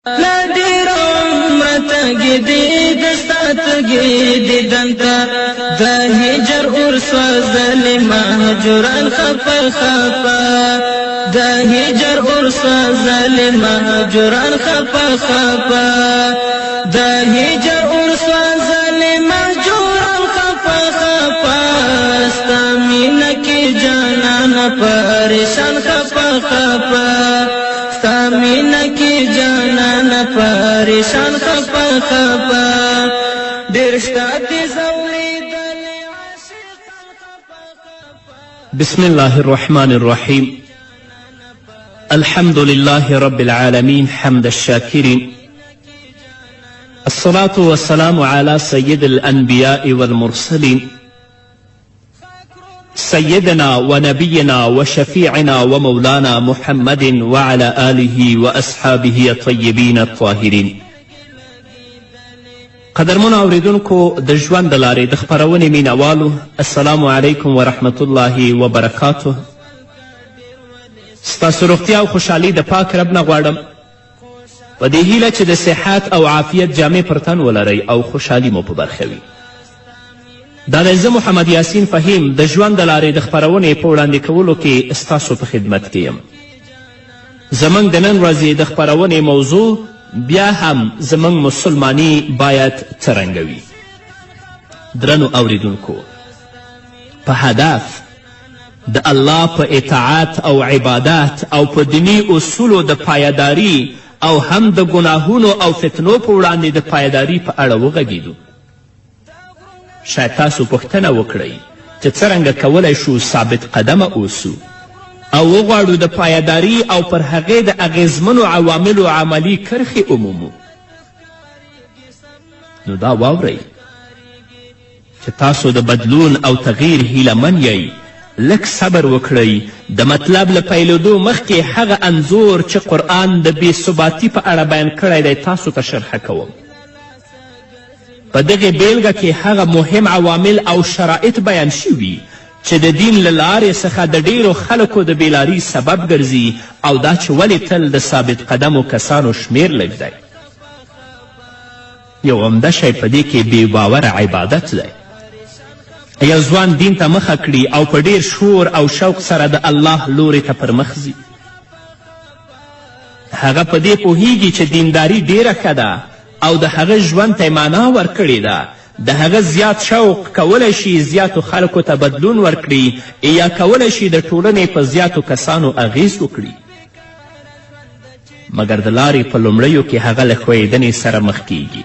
لا ډېر عمره تږي دي د ستا تږي دیدن ته، د هجر اور سوځلي مهجوران خفه خفه، د هجر اور سوځلي مهجوران خفه خفه، د هجر اور سوځلي مهجوران خفه خفه، ستا مینه کې جانان پریشان خفه خفه، ستا مینه کې جانان پریشان خفه خفه، ډېر شته دي زوړېدلي عاشقان خفه خفه. بسم الله الرحمن الرحيم. الحمد لله رب العالمين حمد الشاكرين، الصلاة والسلام على سيد الأنبياء والمرسلين، سيدنا ونبينا وشفيعنا ومولانا محمد وعلى آله وأصحابه الطيبين الطاهرين. قدرمنو اوریدونکو، د ژوند د لارې د خپرونې مینوالو، السلام علیکم ورحمت الله وبرکاته. ستاسو روغتیا او خوشحالي د پاک رب نه غواړم، په دې هیله چې د صحت او عافیت جامې پر تن ولرئ او خوشحالي مو په برخه وي. دا دی زه محمد یاسین فهیم د ژوند د لارې د خپرونې په وړاندې کولو کې ستاسو په خدمت کې یم. زموږ د نن ورځې د خپرونې موضوع بیا هم زموږ مسلماني باید څرنګه وي. درنو اوریدونکو، په هدف د الله په اطاعت او عبادت او په دیني اصولو د پایداری او هم د ګناهونو او فتنو په وړاندې د پایداری په اړه وغږیدو. شاید تاسو پوښتنه وکړئ چې څرنګه کولی شو ثابت قدمه اوسو او وغواړو د پایداری او پر هغې د اغیزمنو عواملو عملي کرښې ومومو. نو دا واورئ چې تاسو د بدلون او تغییر هیله من یئ، لږ صبر وکړئ. د مطلب له پیلېدو مخکې هغه انځور چې قرآن د بې ثباتي په اړه بیان کړی دی تاسو ته شرحه کوم. په دغې بیلګه کې هغه مهم عوامل او شرایط بیان شوي چې د دین له لارې څخه د ډیرو خلکو د بېلاري سبب ګرځي او دا چې ولې تل د ثابت قدمو کسانو شمیر لږ دی. یو عمده شی په دې کې بې باوره عبادت دی. یو ځوان دین ته مخه کړي او په ډیر شور او شوق سره د الله لورې ته پر مخ ځي. هغه په دې پوهیږي چې دینداري ډیره ښه ده او د هغه ژوند ته معنا ورکړې ده. د هغه زیات شوق کولی شي زیاتو خلکو ته بدلون ورکړي یا کولی شي د ټولنې په زیاتو کسانو اغیز وکړي، مګر د لارې په لومړیو کې هغه له ښویېدنې سره مخ کیږي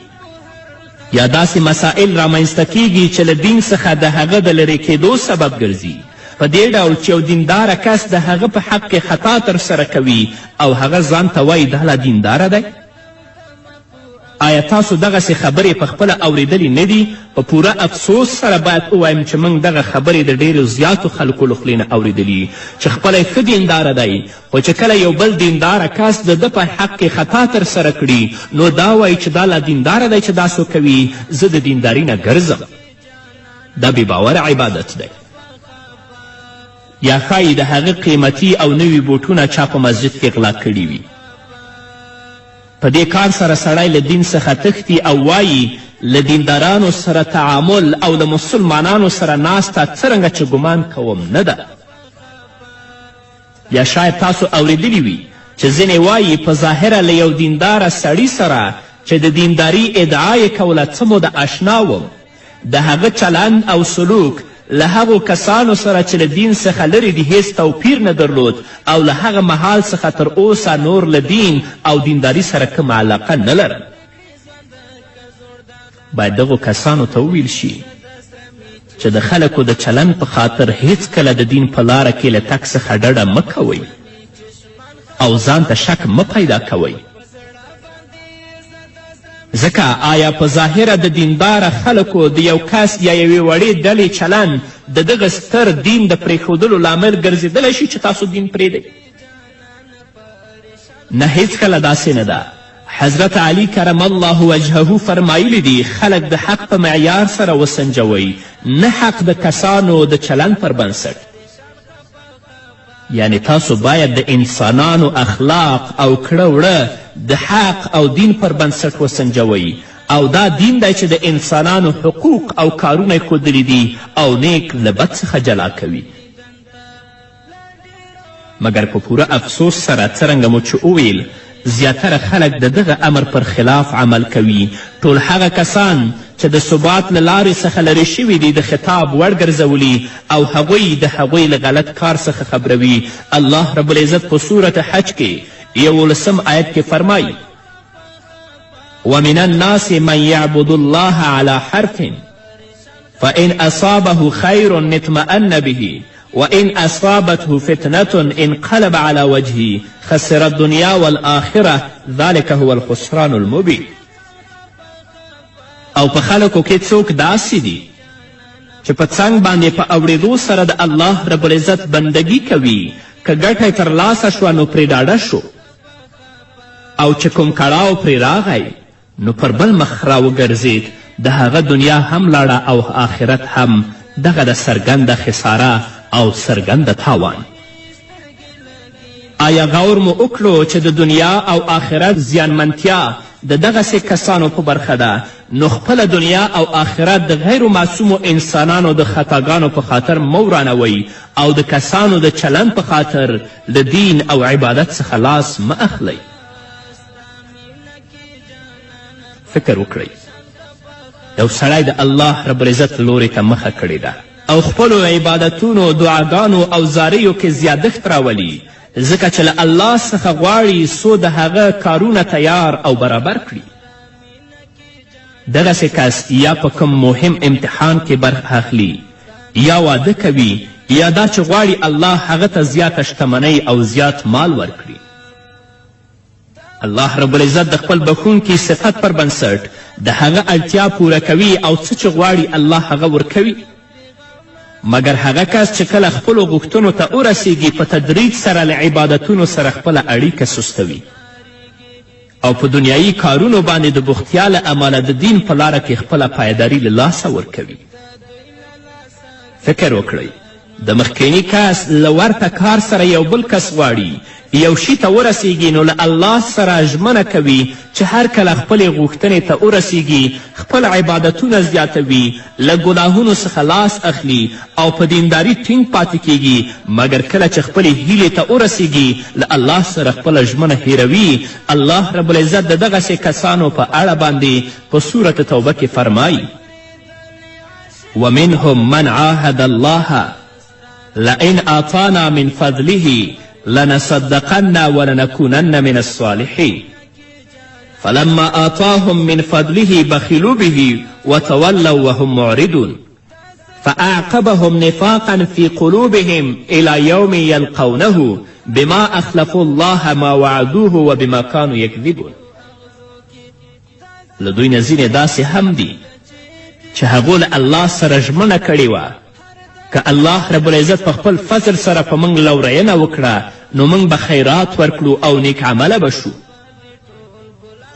یا داسې مسائل رامنځته کیږي چې له دین څخه د هغه د لرې کیدو سبب ګرځي. په دې ډول چې یو دینداره کس د هغه په حق کې خطا ترسره کوي او هغه ځان ته وایي دا لا دینداره دی. آیا تاسو دغسې خبرې په خپله اوریدلې نه دي؟ په پوره افسوس سره باید ووایم چې موږ دغه خبرې د ډیرو زیاتو خلکو له خولې نه اوریدلي چې خپله ښه دینداره دی، خو چې کله یو بل دینداره کس د ده په حق کې خطا ترسره کړي نو دا وایي چې دا لا دینداره دی چې دا څوک کوي، زه د دینداري نه ګرځم. دا بې باوره عبادت دی. یا ښایي د هغه قیمتي او نوي بوټونه چا په مسجد کې غلا کړي وي. په دې کار سره سړی له دین څخه تښتي او وایي له دیندارانو سره تعامل او له مسلمانانو سره ناسته څرنګه چې ګمان کوم نه ده. یا شاید تاسو اوریدلي وي چې ځینې وایي په ظاهره له یو دینداره سړي سره چې د دینداری ادعا یې کوله څه موده اشنا وم، د هغه چلند او سلوک له هغو کسانو سره چې له دین څخه لرې دي هیڅ توپیر نه درلود او له هغه مهال څخه تر اوسه نور له دین او دینداری سره کومه علاقه نه لرم. باید دغو کسانو ته وویل شي چې د خلکو د چلند په خاطر هیڅکله د دین په لاره کې له تګ څخه ډډه مه کوئ او ځان ته شک مه پیدا کوئ، ځکه آیا په ظاهره د دینداره خلکو د یو کس یا یوې وړې ډلې چلند د دغه ستر دین د پرېښودلو لامل ګرځېدلی شي چې تاسو دین پرېږدئ؟ نه، هیڅکله داسې نه ده. حضرت علی کرم الله وجهه فرمایلی دي خلک د حق په معیار سره وسنجوئ، نه حق د کسانو د چلند پر بنسټ. یعنې تاسو باید د انسانانو اخلاق او کړه وړه د حق او دین پر بنسټ وسنجوئ، او دا دین دی چې د انسانانو حقوق او کارونه یې ښودلي دي او نیک له بد څخه جلا کوي. مګر په پوره افسوس سره، څرنګه مو چې وویل، زیاتره خلک د دغه امر پر خلاف عمل کوي. ټول هغه کسان چې د ثبات له لارې څخه لرې شوي دي د خطاب وړ ګرځولي او هغوی د هغوی له غلط کار څخه خبروي. الله رب العزت په سورة حج کې یولسم آیت کې فرمایي: ومن الناس من يعبد الله على حرف فإن أصابه خير اطمأن به وإن أصابته فتنة انقلب على وجهه خسر الدنيا والآخرة ذلك هو الخسران المبين. او په خلکو کې څوک داسې دي چې په څنګ باندې په اوړېدو سره د الله رب العزت بندګي کوي، که ګټه یې ترلاسه شوه نو پرې ډاډه شو، او چې کوم کړاو پرې راغی نو پر بل مخ راوګرځېد، د هغه دنیا هم لاړه او آخرت هم، دغه ده څرګنده خساره او څرګنده تاوان. آیا غور مو وکړو چې د دنیا او آخرت زیانمنتیا د دغسې کسانو په برخه ده؟ نو خپله دنیا او آخرت د غیرو معصومو انسانانو د خطاګانو په خاطر مه ورانوئ او د کسانو د چلند په خاطر له دین او عبادت څخه لاس مه اخلئ. فکر وکړئ، یو سړی د الله رب العزت لورې ته مخه کړې ده او خپلو عبادتونو، دعاګانو او زاریو کې زیادښت راولي، ځکه چې له الله څخه غواړي څو د هغه کارونه تیار او برابر کړي. دغسې کس یا په کوم مهم امتحان کې برخه اخلي، یا واده کوي، یا دا چې غواړي الله هغه ته زیاته شتمنۍ او زیات مال ورکړي. الله رب العزت د خپل بښونکي صفت پر بنسټ د هغه اړتیا پوره کوي او څه چې غواړي الله هغه ورکوي. مګر هغه کس چې کله خپلو غوښتنو ته ورسیږي په تدریج سره له عبادتونو سره خپله اړیکه سستوي او په دنیایي کارونو باندې د بوختیا له امله د دین په لاره کې خپله پایداري له لاسه ورکوي. فکر وکړئ، د مخکیني کس له ورته کار سره یو بل کس غواړي یو شي ته ورسیږي، نو له الله سره ژمنه کوي چې هر کله خپلې غوښتنې ته ورسیږي خپل عبادتونه زیاتوي، له ګناهونو څخه لاس اخلي او په دینداري ټینګ پاتې کیږي، مګر کله چې خپلې هیلې ته ورسیږي له الله سره خپله ژمنه هیروي. الله رب العزت د دغسې کسانو په اړه باندې په سورة توبه کې فرمایي: ومنهم من عاهد الله لئن آتانا من فضله لنصدقن ولنكونن من الصالحين فلما آتاهم من فضله بخلوا به وتولوا وهم معرضون فأعقبهم نفاقا في قلوبهم إلى يوم يلقونه بما أخلفوا الله ما وعدوه وبما كانوا يكذبون. له دوی نه ځینې داسې هم دي چې هغو له الله سره ژمنه کړې وه که الله رب العزت په خپل فضل سره په موږ لورینه وکړه نو موږ به خیرات ورکړو او نیک عمله به شو.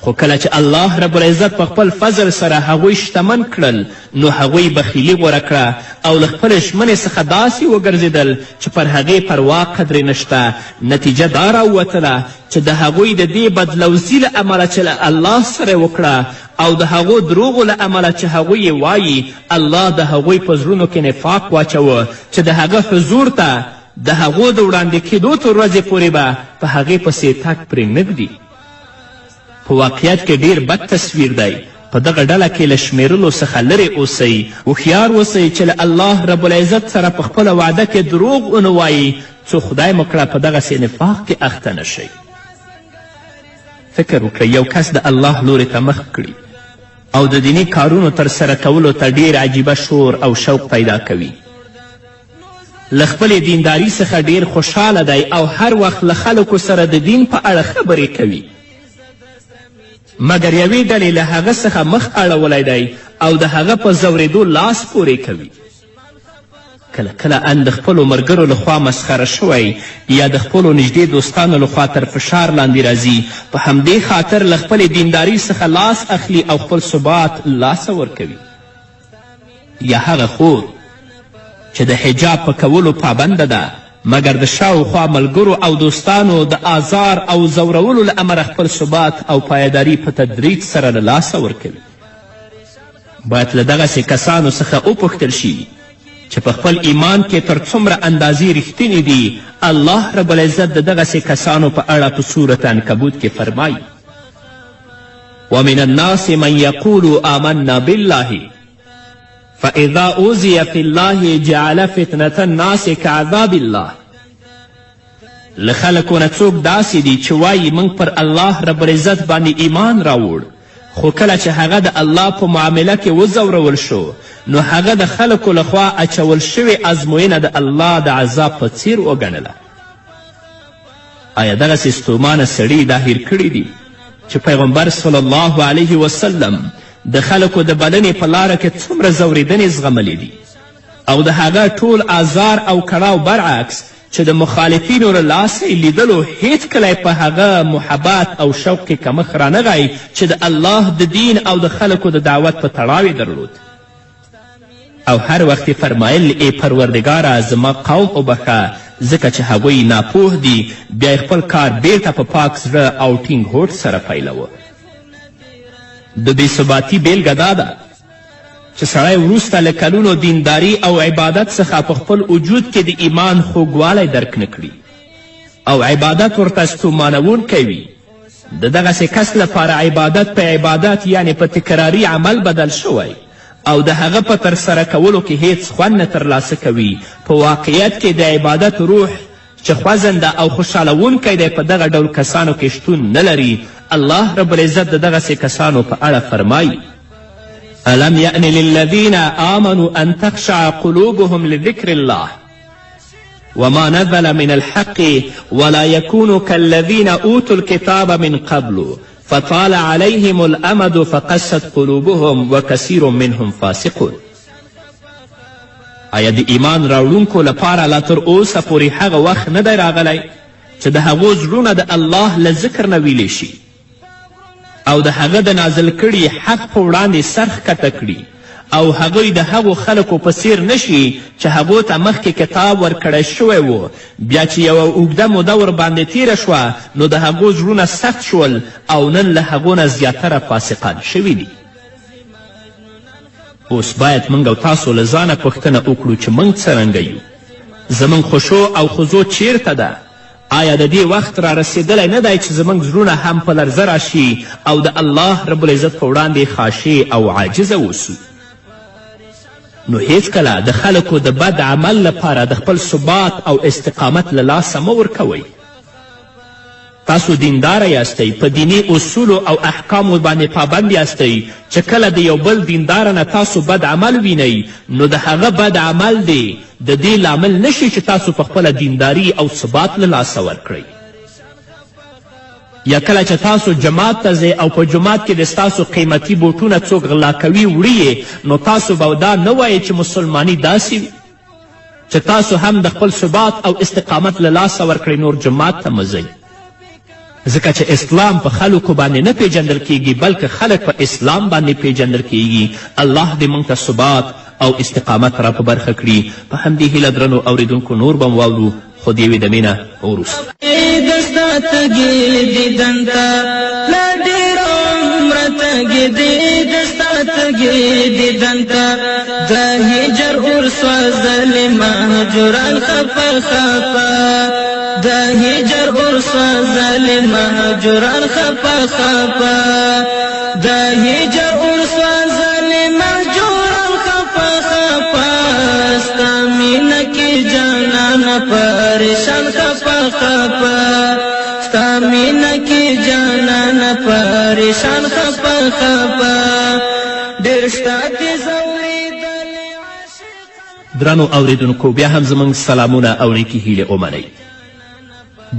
خو کله چې الله رب العزت په خپل فضل سره هغوی شتمن کړل نو هغوی بخیلي غوره کړه او له خپلې ژمنې څخه داسې وګرځېدل چې پر هغې پروا قدرې نشته. نتیجه دا راووتله چې د هغوی د دې بدلوزي له امله چې له الله سره وکړه او د هغو دروغو له امله چې هغوی یې وایي، الله د هغوی په زړونو کې نفاق واچوه چې د هغه حضور ته د هغو د وړاندې کېدو تر ورځې پورې به په هغې پسې تګ پرې نه ږدي. په واقعیت کې ډیر بد تصویر دی. په دغه ډله کې له شمیرلو څخه لرې اوسئ. هوښیار اوسئ چې له الله رب العزت سره په خپله وعده کې دروغ ونه وایي، څو خدای مه کړه په دغسې نفاق کې اخته نه شئ. فکر وکړئ، یو کس د الله لورې ته مخ کړي او د دیني کارونو ترسره کولو ته ډیر عجیبه شور او شوق پیدا کوي، له خپلې دینداری څخه ډیر خوشحاله دی او هر وخت له خلکو سره د دین په اړه خبرې کوي، مګر یوې ډلې له هغه څخه مخ اړولی دی او د هغه په ځورېدو لاس پورې کوي. کله کله ان د خپلو ملګرو لخوا مسخره شوی یا د خپلو نږدې دوستانو لخوا تر فشار لاندې راځي، په همدې خاطر له خپلې دینداری څخه لاس اخلي او خپل ثبات لاسه ورکوي. یا هغه خور چې د حجاب په کولو پابنده ده مګر د شاوخوا ملګرو او دوستانو د آزار او ځورولو له امله خپل ثبات او پایداري په تدریج سره له لاسه ورکوي. باید له دغسې کسانو څخه وپوښتل شي چې په خپل ایمان کې تر څومره اندازې رښتیني دي. الله رب العزت د دغسې کسانو په اړه په سورة عنکبوت کې فرمایي: ومن الناس من یقول آمنا بالله فإذا اوذي في الله جعل فتنة الناس كعذاب الله. له خلکو نه څوک داسې دي چې وایي موږ پر الله رب العزت باندې ایمان راوړ، خو کله چې هغه د الله په معامله کې وځورول شو نو هغه د خلکو لخوا اچول شوې ازموینه د الله د عذاب په څیر وګڼله. آیا دغسې ستومانه سړي دا هیر کړي دي چې پیغمبر صلی الله علیه وسلم د خلکو د بلنې په لاره کې څومره ځورېدنې زغملې دي او د هغه ټول آزار او کړاو برعکس چې د مخالفینو له لاسه یې لیدلو هیڅکله یې په هغه محبت او شوق کې کمښت رانغی چې د الله د دین او د خلکو د دعوت په تړاو یې درلود. او هر وخت یې فرمایل: ای پروردګاره، زما قوم وبخښه، ځکه چې هغوی ناپوه دي. بیا یې خپل کار بیرته په پاک زړه او ټینګ هوډ سره پیلوه. د بې ثباتي بیلګه دا ده چې سړی وروسته له کلونو دینداري او عبادت څخه په خپل وجود کې د ایمان خوږوالی درک نه کړي او عبادت ورته ستومانوونکی وي. د دغسې کس لپاره عبادت په عبادت یعنې په تکراري عمل بدل شوی او د هغه په ترسره کولو کې هیڅ خوند نه ترلاسه کوي. په واقعیت کې د عبادت روح چې خوځنده او خوشحالوونکی دی په دغه ډول کسانو کې شتون نه لري. الله رب العزت د دغسې کسانو په اړه فرمایي: الم یأن للذین آمنوا ان تخشع قلوبهم لذکر الله وما نزل من الحق ولا يكونوا كالذين أوتوا الكتاب من قبل فطال عليهم الأمد فقست قلوبهم وكثير منهم فاسقون. آیا د ایمان راوړونکو لپاره لا تر اوسه پورې هغه وخت نه دی راغلی چې د هغو زړونه د الله له ذکر نه ویلې شي او د هغه د نازل کړي حق په وړاندې سر ښکته کړي او هغوی د هغو خلکو په څیر نه شي چې هغو ته مخکې کتاب ورکړی شوی و، بیا چې یوه اوږده موده ورباندې تیره شوه نو د هغو زړونه سخت شول او نن له هغو نه زیاتره فاسقان شوي دي. اوس باید موږ او تاسو له ځانه پوښتنه وکړو چې موږ څرنګه یو، زموږ خشوع او خضوع چیرته ده؟ آیا د دې وخت را رسېدلی نه دی چې زموږ زړونه هم په لرزه راشي او د الله رب العزت په وړاندې خاشع او عاجزه اوسو؟ نو هیڅکله د خلکو د بد عمل لپاره د خپل ثبات او استقامت له لاسه مه ورکوئ. تاسو دینداره یاستئ، په دیني اصولو او احکامو باندې پابند یاستئ، چې کله د یو بل دینداره نه تاسو بد عمل وینئ نو د هغه بد عمل دې د دې لامل نه شي چې تاسو په خپله دینداري او ثبات له لاسه ورکړئ. یا کله چې تاسو جومات ته ځئ او په جومات کې د ستاسو قیمتي بوټونه څوک غلا کوي وړي یې، نو تاسو به دا نه وایئ چې مسلماني داسې وي چې تاسو هم د خپل ثبات او استقامت له لاسه ورکړئ، نور جومات ته مه ځئ. ځکه چې اسلام په خلکو باندې نه پیژندل کیږي بلکې خلک په اسلام باندې پیژندل کیږي. الله دې موږ ته ثبات او استقامت را په برخه کړي. په همدې هیله درنو اوریدونکو نور به مو واورو خو د یوې دمې نه وروسته. تږي دي د ستا تږي دیدن ته، د هجر اور سوځلې مهجوران خفه خفه، د هجر اور سوځلې مهجوران خفه خفه، د هجر اور سوځلې مهجوران خفه خفه، ستا مینه کې جانانه پریشان خفه خفه، ستا مینه کې جانانه پریشان خفه خفه، ډېر شته دې ځورېدلې. درنو اوریدونکو، بیا هم زموږ سلامونه او نیکې هیلې ومنئ.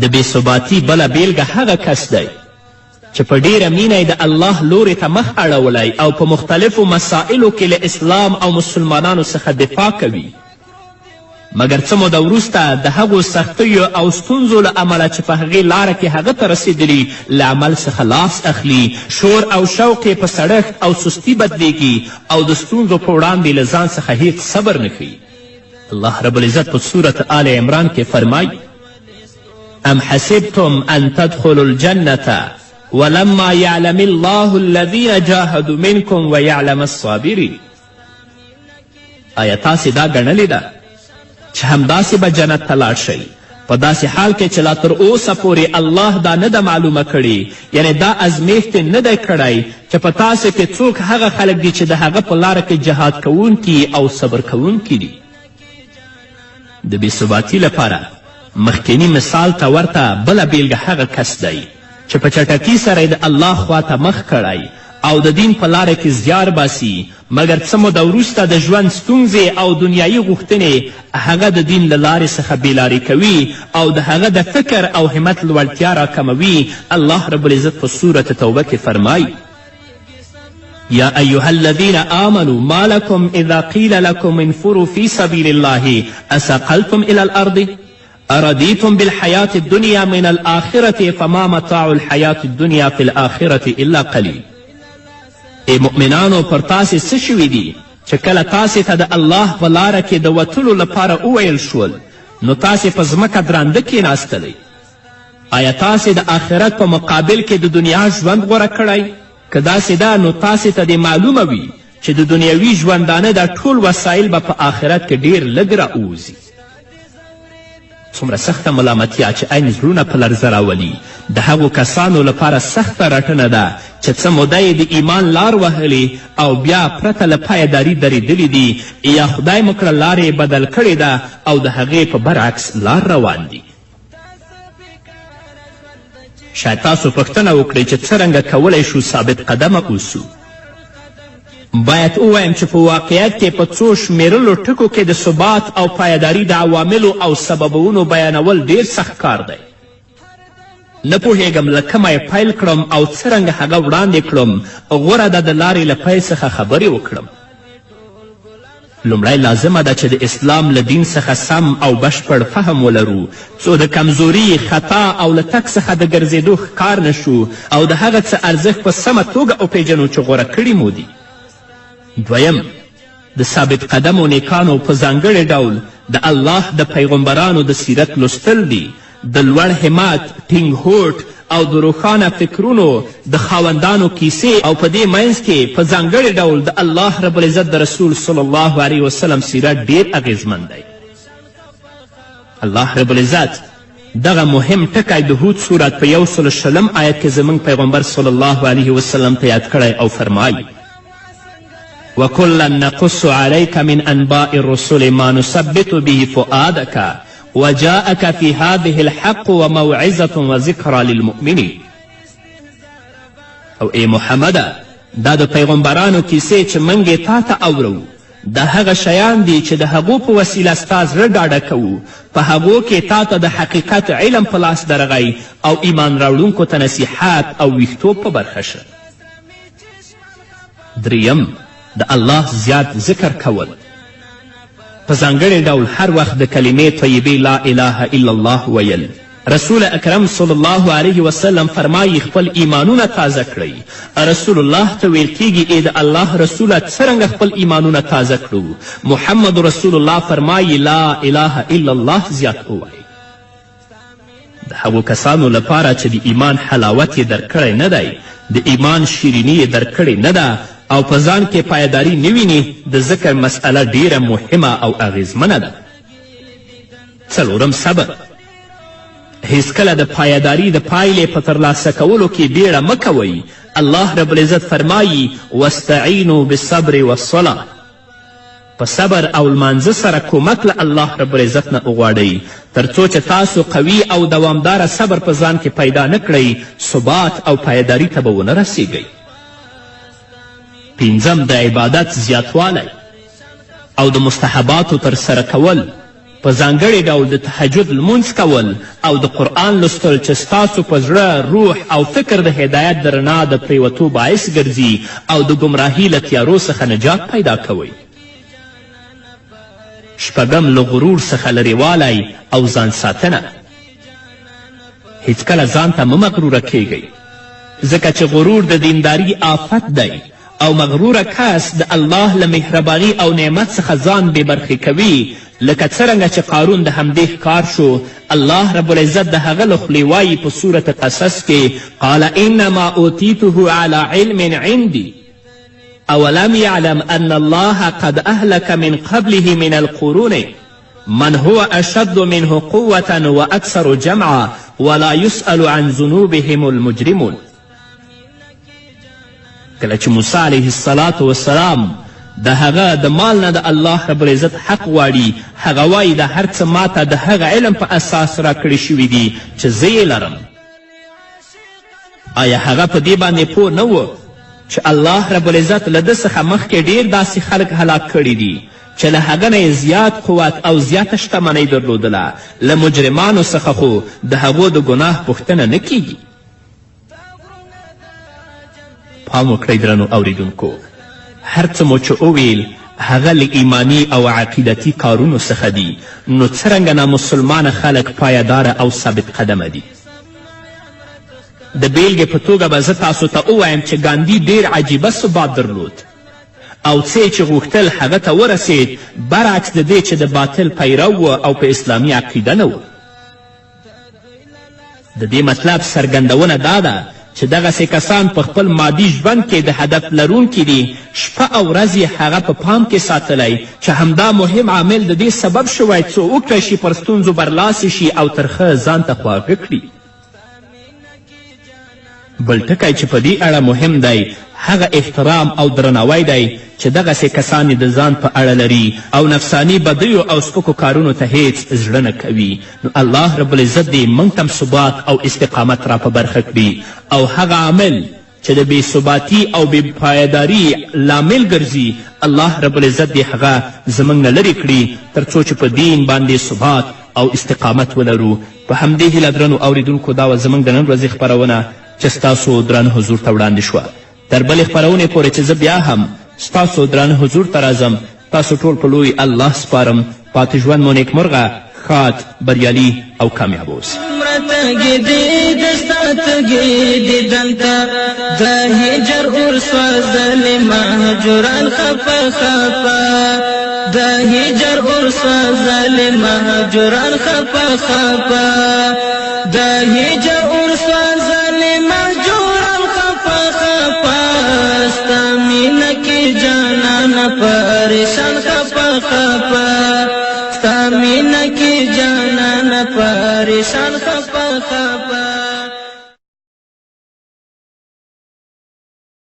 د بې ثباتي بله بیلګه هغه کس دی چې په ډیره مینه یې د الله لورې ته مخ اړولی او په مختلفو مسائلو کې له اسلام او مسلمانانو څخه دفاع کوي، مګر څه موده وروسته د هغو سختیو او ستونزو له امله چې په هغې لاره کې هغه ته رسېدلي له عمل څخه لاس اخلي، شور او شوق یې په سړښت او سستی بدلیږي او د ستونزو په وړاندې له ځان څخه هیڅ صبر نه ښیي. الله رب العزت په سورة آل عمران کې فرمایي: ام حسبتم ان تدخلوا الجنة ولما يعلم الله الذين جاهدوا منكم ويعلم الصابرين. آیا تاسې دا ګڼلې ده چې همداسې به جنت ته لاړ شئ، په داسې حال کې چې لا تر اوسه پورې الله دا نه ده معلومه کړې، یعنې دا ازمیښت یې نه دی کړی چې په تاسې کې څوک هغه خلک دي چې د هغه په لاره کې جهاد کوونکي او صبر کوونکي دي؟ د بې ثباتي لپاره مخکني مثال ته ورته بله بیلګه هغه کس دی چې په چټکۍ سره یې د الله خواته مخ کړی او د دین په لاره کې زیار باسي، مګر څه موده وروسته د ژوند ستونزې او دنیایي غوښتنې هغه د دین له لارې څخه بېلارې کوي او د هغه د فکر او همت لوړتیا راکموي. الله رب العزت په سورة توبه کې فرمایي: يا أيها الذين آمنوا ما لكم إذا قيل لكم انفروا في سبيل الله أثقلتم إلى الأرض أرضيتم بالحياة الدنيا من الآخرة فما متاع الحياة الدنيا في الآخرة إلا قليل. ای مؤمنانو، پر تاسې څه شوي دي چې کله تاسې ته د الله په لاره کې د وتلو لپاره وویل شول نو تاسې په ځمکه درانده کیناستلئ؟ آیا تاسې د آخرت په مقابل کې د دنیا ژوند غوره کړی؟ که داسې ده نو تاسې ته دې معلومه وي چې د دنیوي ژوندانه دا ټول وسایل به په آخرت کې ډیر لږ را ووځي. څومره سخته ملامتیا چې عین زړونه په لرزه راولي، د هغو کسانو لپاره سخته رټنه ده چې څه موده یې د ایمان لار وهلې او بیا پرته له پایداري درېدلي دي، یا خدای مه کړه لار یې بدل کړې ده او د هغې په برعکس لار روان دي. شاید تاسو پوښتنه وکړئ چې څرنګه کولی شو ثابت قدمه اوسو. باید ووایم چې په واقعیت کې په څو شمیرلو ټکو کې د ثبات او پایداري د عواملو او سببونو بیانول ډیر سخت کار دی. نه پوهیږم له کومه یې پیل کړم او څرنګه هغه وړاندې کړم. غوره ده د لارې له پیل څخه خبرې وکړم. لومړی لازمه ده چې د اسلام له دین څخه سم او بشپړ فهم ولرو، څو د کمزوري، خطا او له تګ څخه د ګرځېدو ښکار نه شو او د هغه څه ارزښت په سمه توګه وپېژنو چې غوره کړي مو دي. دویم، د ثابت قدمو نیکانو په ځانګړې ډول د الله د پیغمبرانو د سیرت لوستل دي. د لوړ همت، ټینګ هوډ او د روښانه فکرونو د خاوندانو کیسې او په دې منځ کې په ځانګړې ډول د الله رب العزت د رسول صلی الله علیه وسلم سیرت ډیر اغیزمن دی. الله رب العزت دغه مهم ټکی د هود سورت په 120 آیت کې زموږ پیغمبر صلی الله علیه وسلم ته یاد کړی او فرمایي: وکلا نقص علیک من انباء الرسل ما نثبت به فؤادک وجاءك في هذه الحق وموعظة وذکرى للمؤمنین. او ای محمده، دا د پیغمبرانو کیسې چې موږ یې تا ته اورو، دا هغه شیان دي چې د هغو په وسیله ستا زړه ډاډه کوو. په هغو کې تا ته د حقیقت علم په لاس درغی او ایمان راوړونکو ته نصیحت او ویښتوب په برخه شه. دریم، د الله زیات ذکر کول، په ځانګړې ډول هر وخت د کلمې طیبې لا اله الا الله ویل. رسول اکرم صلی الله علیه وسلم فرمایي: خپل ایمانونه تازه کړئ. رسول الله ته ویل کیږي: ای د الله رسوله، څرنګه خپل ایمانونه تازه کړو؟ محمد رسول الله فرمایي: لا اله الا الله زیات ووایئ. د هغو کسانو لپاره چې د ایمان حلاوت یې درک کړی نه دی، د ایمان شیریني یې درک کړې نه ده او په ځان کې پایداري نه ویني، د ذکر مسئله ډیره مهمه او اغیزمنه ده. څلورم، صبر. هیڅکله د پایداری د پایلې په ترلاسه کولو کې بیړه مه کوئ. الله رب العزت فرمایي: واستعینوا بالصبر والصلاة. په صبر او لمانځه سره کومک له الله رب العزت نه وغواړئ، تر څو چې تاسو قوي او دوامداره صبر په ځان کې پیدا نه کړئ، ثبات او پایداری ته به ونه رسیږئ. پنځم، د عبادت زیاتوالی او د مستحباتو ترسره کول، په ځانګړې ډول د تهجد لمونځ کول او د قرآن لوستل چې ستاسو په زړه، روح او فکر د هدایت د رڼا د پریوتو باعث ګرځي او د ګمراهي له تیارو څخه نجات پیدا کوئ. شپږم، له غرور څخه لرېوالی او ځان ساتنه. هیڅکله ځان ته مه مغروره کیږئ، ځکه چې غرور د دینداری آفت دی. او مغروره کس د الله له مهرباني او نعمت څخه ځان بې برخې کوي، لکه څرنګه چې قارون د همدې ښکار شو. الله رب العزت د هغه له خولې وایي په سورة قصص کې: قال انما اوتیته علی علم عندي اولم يعلم ان الله قد اهلك من قبله من القرون من هو اشد منه قوة واکثر جمعا ولا يسأل عن ذنوبهم المجرمون. کله چې موسی علیه الصلاة والسلام د هغه د مال نه د الله رب العزت حق غواړي، هغه وایي دا هر څه ماته د هغه علم په اساس راکړي شوي دي چې زه یې لرم. آیا هغه په دې باندې پوه نه و چې الله رب العزت له ده څخه مخکې ډیر داسې خلک هلاک کړي دي چې له هغه نه یې زیات قوت او زیاته شتمنۍ درلودله؟ له مجرمانو څخه خو د هغو د ګناه پوښتنه نه کیږي. پام وکړئ درنو اوریدونکو، هر څه مو چې وویل هغه له ایماني او عقیدتي کارونو څخه دي، نو څرنګه نامسلمانه خلک پایداره او ثابت قدمه دي؟ د بیلګې په توګه به زه تاسو ته ووایم چې ګاندي ډیر عجیبه ثبات درلود او څه یې چې غوښتل هغه ته ورسید، برعکس د دې چې د باطل پیرو و او په اسلامي عقیده نه و. د دې مطلب څرګندونه دا ده چې دغسې کسان په خپل مادي ژوند کې د هدف لرونکي دي، شپه او ورځ یې هغه په پام کې ساتلی چې همدا مهم عامل د دې سبب شوی څو وکړای شي پر ستونزو برلاسي شي او ترخه ځان ته خواږه کړي. بل ټکی چې په دې اړه مهم دی هغه احترام او درناوی دی چې دغسې کسان یې د ځان په اړه لري او نفساني بدیو او سپکو کارونو ته هیڅ زړه نه کوي. نو الله رب العزت دې موږ ته ثبات او استقامت را په برخه کړي او هغه عامل چې د بې ثباتي او بې پایداري لامل ګرځي الله رب العزت دې هغه زموږ نه لرې کړي، تر څو چې په دین باندې ثبات او استقامت ولرو. په همدې هیله درنو اوریدونکو، دا وه زموږ د نن ورځې خپرونه چې ستاسو درانه حضور ته وړاندې شوه. تر بلې خپرونې پورې چې زه بیا هم ستاسو درانه حضور ته راځم، تاسو ټول په لوی الله سپارم. پاتې ژوند مو نیکمرغه، ښاد، بریالي او کامیاب اوسئ. تږې دې د ستا تږې دیدن ته د هجر اور سوځلې مهجوران خفه خفه، د هجر اور سوځلې مهجوران خفه خفه، د هجر اور سوځلې مهجوران خفه خفه، ستا مینه کې جانانه پریشان خفه خفه، ستا مینه کې جانانه پریشان خفه خفه.